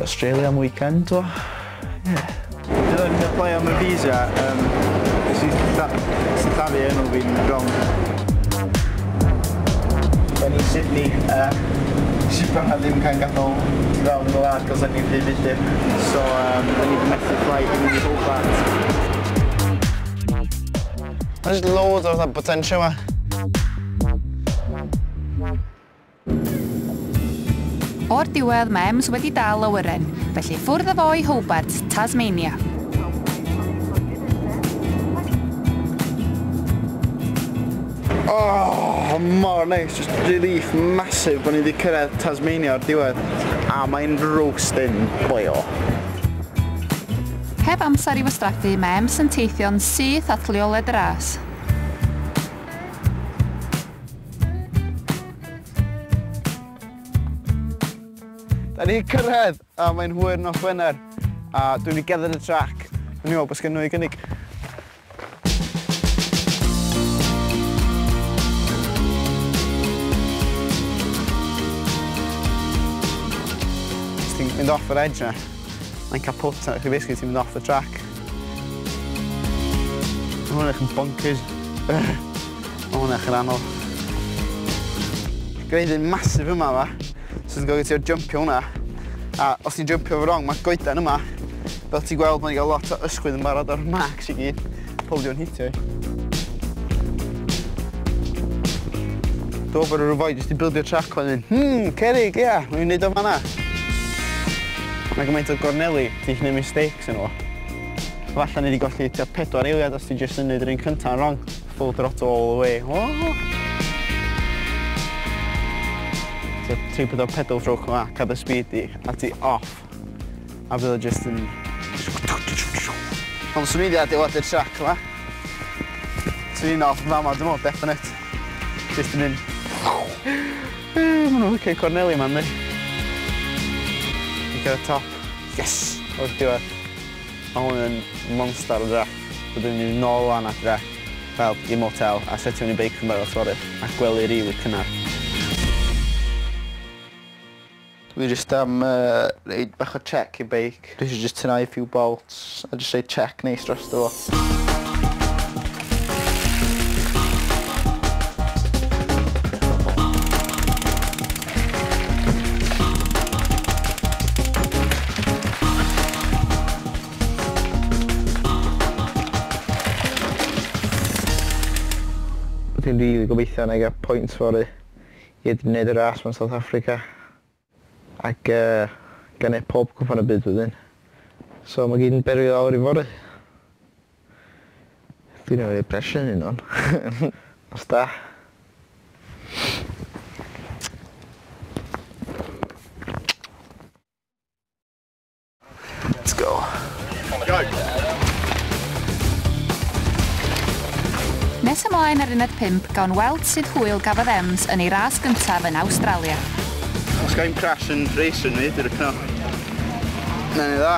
Australia am weekend, o. Yeah. Dwi'n yn apply am y visa, nes i sillafu enw fi'n wrong. Da ni'n Sydney, nes i bron a ddim cael gadael i fewn yn y wlad cos o'n i'n rhy filltir. So, da ni wedi methu flight i mynd i Hobart. Mae just loads o fatha potential yma. O'r diwedd mae Ems wedi dal awyren, felly ffwrdd â fo i Hobart, Tasmania. Oh, mor neis, just relief massive bod ni wedi cyrraedd Tasmania o'r diwedd. A mae'n roasting boio. Heb amser i wastraffu, mae Ems yn teithio'n syth at leoliad y ras. Da ni'n cyrraedd, a mae'n hwyr nos Wener, a dwi'n mynd i gerdded y trac. Dwi'n meddwl bod sgen nhw i gynnig. Os ti'n mynd off yr edge na, mae'n cael pwt na, chi basically ti'n mynd off the track. Mae hwn eich yn bonkers. Mae hwn eich yn anodd. Gwneud un massive yma fa. So ti'n golygu ti'n jumpio hwnna, a os ti'n jumpio fo wrong, mae goedan yma, fel ti'n gweld, mae'n gael lot o ysgwydd yn barod o'r marks i gyd. Pob di o'n hitio i. Dwi'n meddwl bod rhyw foi jyst i bildio track fan hyn. Cerig, ia, mae'n neud o fan'na. Mae gymaint o gorneli, ti'n gwneud mistakes yn o. Falle ni wedi golli tua 4 eiliad os ti jyst yn neud yr un cynta'n wrong. Full throttle all the way. Oh. 3-4 pedal stroke yma, cadw speed di, a ti off. A bydd o just yn... Ond swn i wedi adeiladu'r trac yma. Swn i'n off yn fama, dwi'n meddwl, definite. Just yn mynd... Maen nhw'n licio corneli yma, yndi? Ni'n cyrraedd top. Yes! O'r diwedd. Mae hwn yn monster o drac. Byddwn ni'n nôl lan adre, fel i motel, a setio ni beic yn barod fory, a gwely rili cynnar. Dwi jyst am reid bach o check i beic. Dwi eisiau just tynnu a few bolts a just reid check neis drosto fo. Dwi'n rili gobeithio na i gael points fory i edrych wneud y ras mewn South Africa. Ac gan neud pob cwpan y byd wedyn. So mae gyd yn berwi lawr i fory. Dwi'n rhoi pressure yn un o'n. Os da. Let's go. Go! Nes ymlaen ar uned 5, gawn weld sydd hwyl gafodd Ems yn ei ras gyntaf yn Awstralia. Os gael crash yn race yn mi, dwi'n rhycno. Na ni dda.